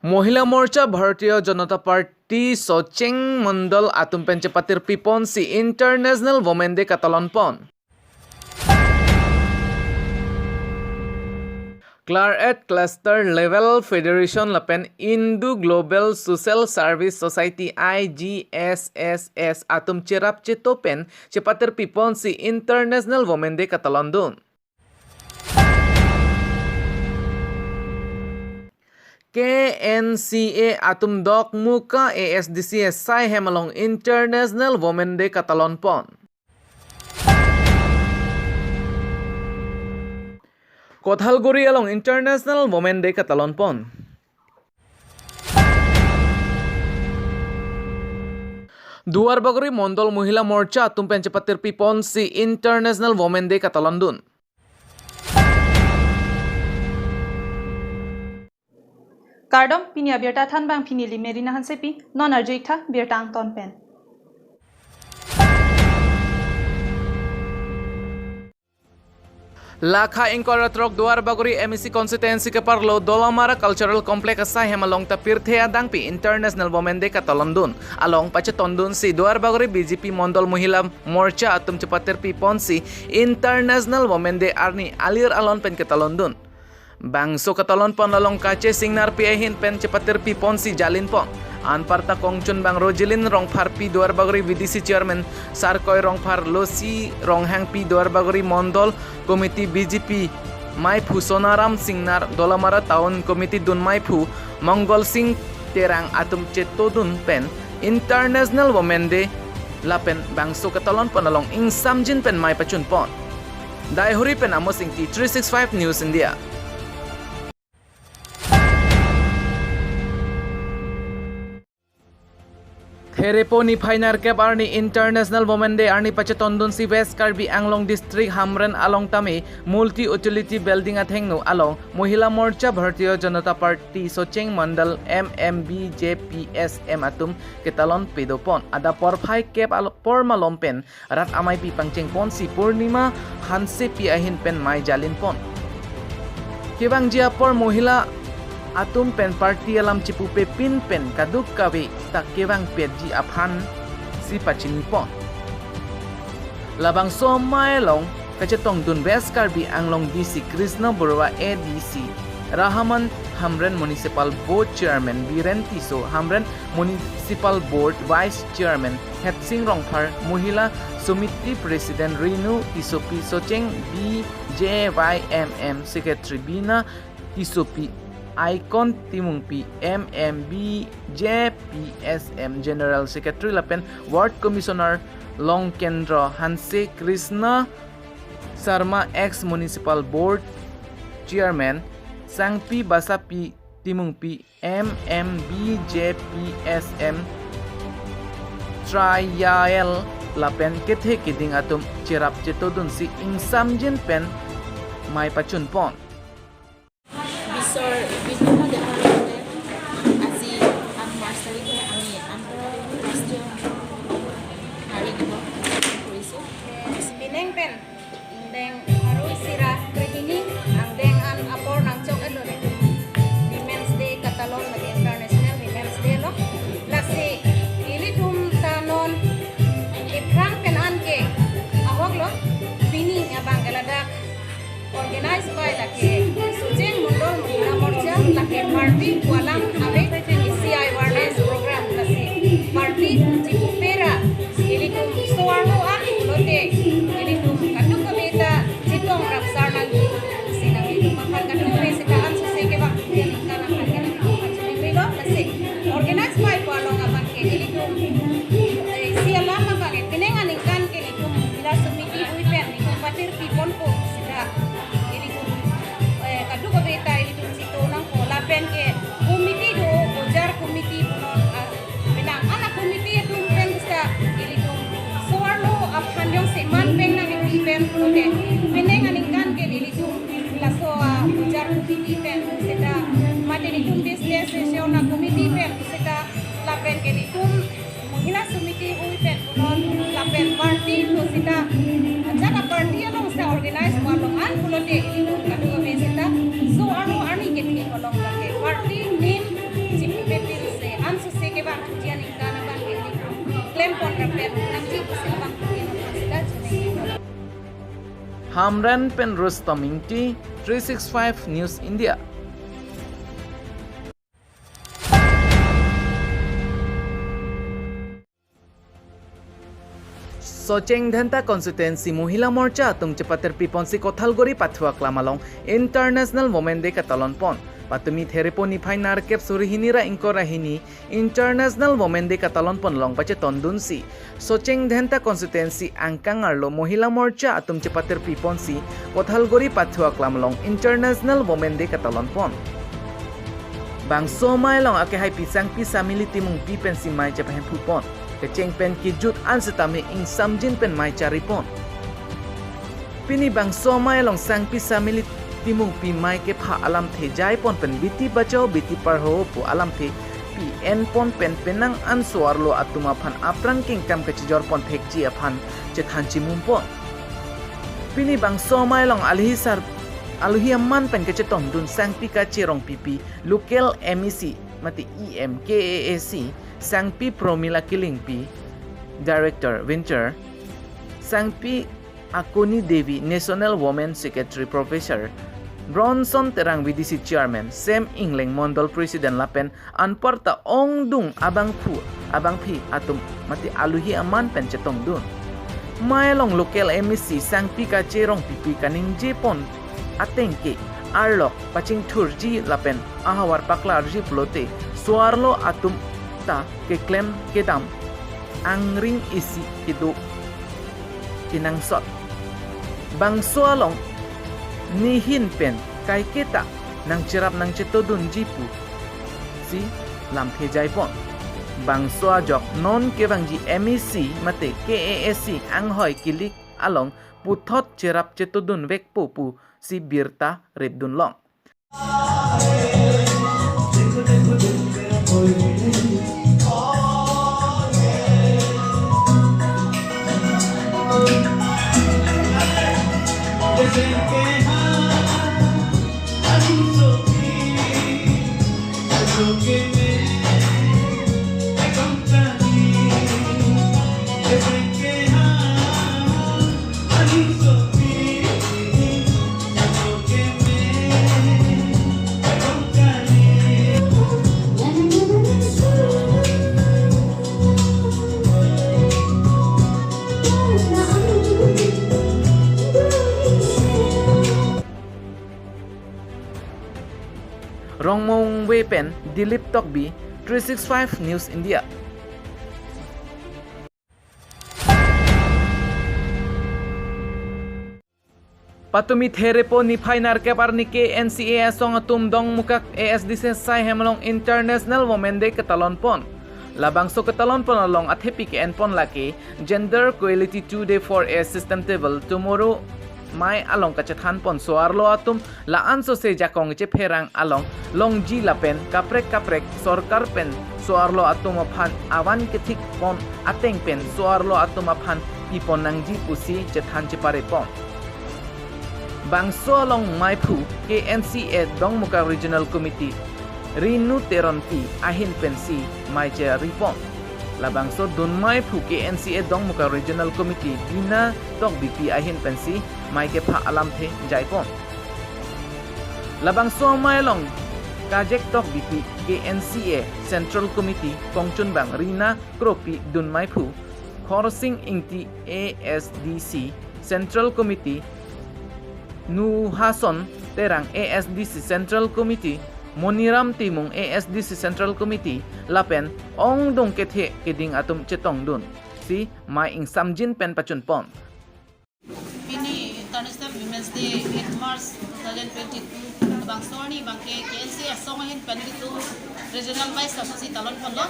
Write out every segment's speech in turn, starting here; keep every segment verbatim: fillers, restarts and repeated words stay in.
Mahila Morcha Bharatiya Janata Party Socheng Mondol atum pen chepatirpi ponsi International Women Day katalon pon. Claret Cluster Level Federation lapen Indo Global Social Service Society, I G S S S atum cherap cheto pen chepatirpi ponsi International Women Day katalon dun. K N C A atum Dokmoka A S D C asai hem along International Women Day katalon pon. Kothalguri along International Women Day katalon pon. Duarbagori Mondol Mahila Morcha atum pen chepatirpi ponsi International Women Day katalon dun. Kardom, pini abirta thanbang pini Limerina Hansepi, non arju-ik tha birta angton pen. Lakha ingkoi ra throk Duarbagori M A C constituency keparlo Dolamara Cultural Complex asai hem along ta pirthe adangpi International Women Day katalon dun. Along pachetong dunsi Duarbagori B J P Mondol Mahila Morcha atum chepatirpi ponsi International Women Day arni alir alon pen katalon dun. Bangso katalon pon along Kache Singnarpi ahin pen chepatirpi ponsi jalin pon. Anparta kongchunbang Rojelin Rongpharpi Duarbagori V D C Chairman, Sarkoi Rongphar Losi Ronghangpi Duarbagori Mondol Committee B J P maiphu Sonaram Singnar, Dolamara Town Committee dun maiphu Mongol Sing Terang atum chetodun pen International Women Day lapen bangso katalon pon along ingsamjin pen mei pachun pon. Daihori pen Amos Ingti, three six five News India. Therepo niphai nerkep arni International Women Day arni pachetong dunsi West Karbi Anglong District Hamren along tame Multi Utility Building athengno along Mahila Morcha Bharatiya Janata Party Socheng Mondol M M B J P S M atum katalon pado pon. Adap porphai kep al-, apor malom pen rat ameipi pangcheng ponsi Purnima Hansepi ahin pen mei jalin pon. Kevangji apor Mahila atum pen party alam chepupepin pen kadokave ta kevang petji aphansi pachini pon. Labangso amei along kachetong dun West Karbi Anglong D C Krishna Borua, A D C Rahman, Hamren Municipal Board Chairman Biren Tisso, Hamren Municipal Board Vice Chairman Hetsing Rongphar, Mahila Samiti President Renu Tissopi, Socheng B J Y M M Secretary Bina Tissopi, Icon Timungpi, M M B J P S M General Secretary lapen Ward Commissioner Longkendro Hanse, Krishna Sharma, ex Municipal Board Chairman, Sangpi Basapi Timungpi, M M B J P S M Trial lapen kethe keding atum cherap chetodunsi ingsamjin pen mei pachun pon. Bisor Bipina Debbarma, আজি আঠ মাৰ্চ তাৰিখে আমি আন্তঃৰাষ্ট্ৰীয় নাৰী দিৱস কৰিছোঁ। Pining pen ingdeng pharo isi ra krehini angdeng an apor nangchok-etlo, Women's Day katalon, lake International Women's Day lo. Lasi ilitum ta non iphrang pen anke ahoklo, pini abang ke ladak organized by lake Socheng Mondol Mahila Morcha, lake party pu alam ave, isi awareness program, lasi party chepupera ilitum so-arlo an pulote ilitum kadokave ta chetong rapsar nangji, si nangtum aphan kadokave seta ansose kevang, aningkan aphan ke nangtum aphan chini lo, lasi organized by pu along abang ke ilitum, eh, isi alam abang ke pining aningkan ke ilitum Mahila Samiti hui pen ilitum patirpi ponpo seta ilitum, eh, kadokave ta ilitum cheto nangpo, lapen ke committee do, bojar committee punon, ah, penang ana committee atum pen seta ilitum so-arlo aphan jongsi man pen nangpi pen pulote pining aningkan ke ilitum laso, ah, bojar committee pen seta mate ilitum business session a committee pen seta lapen ke ilitum Mahila Samiti hui pen punon lapen party pu seta ajat a party along seta organized pu along an pulote ilitum kadokave seta so-arlo arni kethe along lake party nim si Hamren pen Rustom Ingti, three six five News India. Socheng Dhenta Constituency Mohila Morcha atum chepaterpi ponsi Kothalguri Pathu Aklam along International Women Day katalon pon. Patumi Therepo niphai nerkep suri hini ra ingkoi ra hini International Women Day katalon pon along pachetondunsi Socheng Dhenta Constituency angkang arlo Mohila Morcha atum chepaterpi ponsi Kothalguri Pathu Aklam along International Women Day katalon pon. Bangso amei along akehaipi Sangpi Samili Timungpi pensi mei chepahemphu pon. Kecheng pen kejut an setame ingsamjin pen mei chari pon. Pini bangso amei along Sangpi Samili Timungpi mei kepha alamthe jai pon pen Beti Bachao Beti Padhao pu alamthe pi-en pon pen penang an so-arlo atum aphan apran kengkam kachijor pon thekji aphan chethan chimum pon. Pini bangso amei along alohi sar alohi aman pen kachetongdun Sangpi Kache Rongpipi, local M E C mate E M K A A C, Sangpi Promila Killingpi, Director Venture, Sangpi Akoni Devi, National Women Secretary, Professor Bronson Terang, V D C Chairman, Sem Engleng, Mondol President lapen anparta ongdung abangphu abangphi atum mate alohi aman pen chetongdun. Mei along local M E C Sangpi Kache Rongpipi kaningje pon ateng ke arlok pachingthurji lapen ahavar paklarji pulote so-arlo atum ta keklem kedam angring isi kedo kenangsot. Bangso along nehin pen kaiketa nangcherap nangchetodunji pusi lamthe jai pon. Bangso ajok non kevangji M E C mate K A A C anghoi kilik along puthot cherap chetodun vekpo pusi birta repdun long. Rongmongve pen Dilip Tokbi, three six five News India. Patumi Therepo niphai nerkep arni K N C A asong atum Dongmukak A S D C Saihem along International Women Day ketalon pon. Labangso ketalon pon along athepi ke-en pon lake Gender Equality Today for a Sustainable Tomorrow mei along kachethan pon so-arlo atum la-an sose jakong chepherang along longji lapen kaprek kaprek sorkar pen so-arlo atum aphan avan kethik pon ateng pen so-arlo atum aphan pi pon nangji pusi chethan chepare pon. Bangso along meiphu K N C A Dongmukak Regional Committee Rinu Teronpi ahin pensi mei chari pon. Labangso dun meiphu K N C A Dongmukak Regional Committee Bina Tokbipi ahin pensi mei kepha alamthe jai pon. Labangso amei along kajek Tokbipi K N C A Central Committee kongchunbang Rina Kropi, dun meiphu Khorsing Ingti A S D C Central Committee, Nuhason Terang A S D C Central Committee, Moniram Timung A S D C Central Committee lapen ongdung kethe keding atum chetongdunsi mei ingsamjin pen pachun pon. Pini International Women's Day, eight March two thousand twenty-two. Bangso arni abangke K N C A asong ahin pen ilitum regional wise asonsi talon ponlo.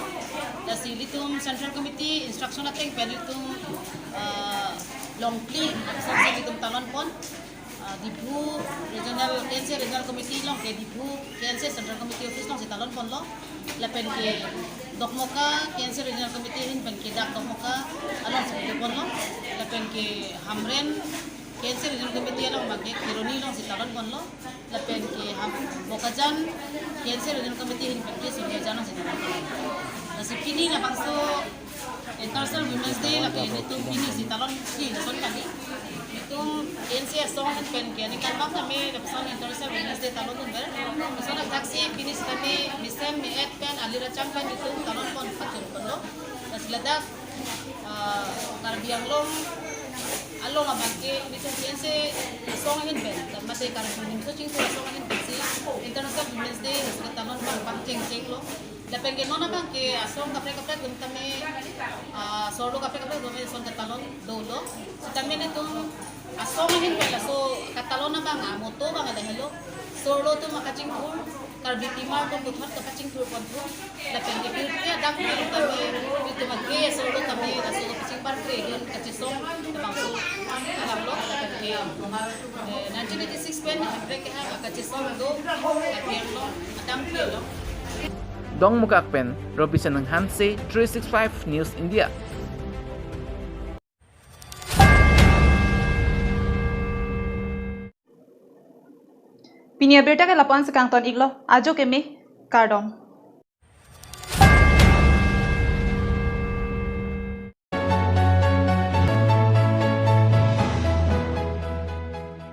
Lasi ilitum Central Committee instruction ateng pen ilitum, ah, longphli asonsi ilitum talon pon. Ah, Diphu Regional, K N C A Regional Committee along ke Diphu K N C A Central Committee Office alongsi talon ponlo. Lapen ke Dokmoka K N C A Regional Committee ahin pen ke dak Dokmoka alongsi talon ponlo. Lapen ke Hamren K N C A Regional Committee along abangke Kheroni alongsi talon ponlo. Lapen ke Ham-, Bokajan K N C A Regional Committee ahin pen ke Suryajan alongsi talon ponlo. Lasi pini labangso International Women's Day lake ilitum pinisi talon si lason kali. Ilitum N C asong ahin pen ke, aningkan bang tame lapuson International Women's Day talon dunver. Lason athaksi pini setame mesen me-et pen alir acham pen itum talon pon pachun ponlo. Lasi ladak, ah, Karbi Anglong along abang ke, itum N C asong ahin pen, mate Karbi Anglong so chingthur asong ahin pensi International Women's Day lasi talon pon pachengchenglo. Lapen ke non abang ke asong kaprek kaprek atum tame, ah, sorlo kaprek kaprek atum tame lason katalon dolo. Setame nelitum asong ahin pen laso katalon abang a-motto abang lahelo. Sorlo atum akachingthur, Karbi pimar atum puthot kapachingthur ponthu. Lapen ke pirthe adang atum tame, itum ake sorlo tame laso kapachingpar kre dun kachesong labangso abang lo. Lapen ke, eh, nineteen eighty-six pen hemprek kehang akachesong do, apirlo, adang pirlo. Dongmukak pen Robinson Hanse, three six five News India. Pini abirta ke lapu-an si kangton iklo, ajo keme, kardom.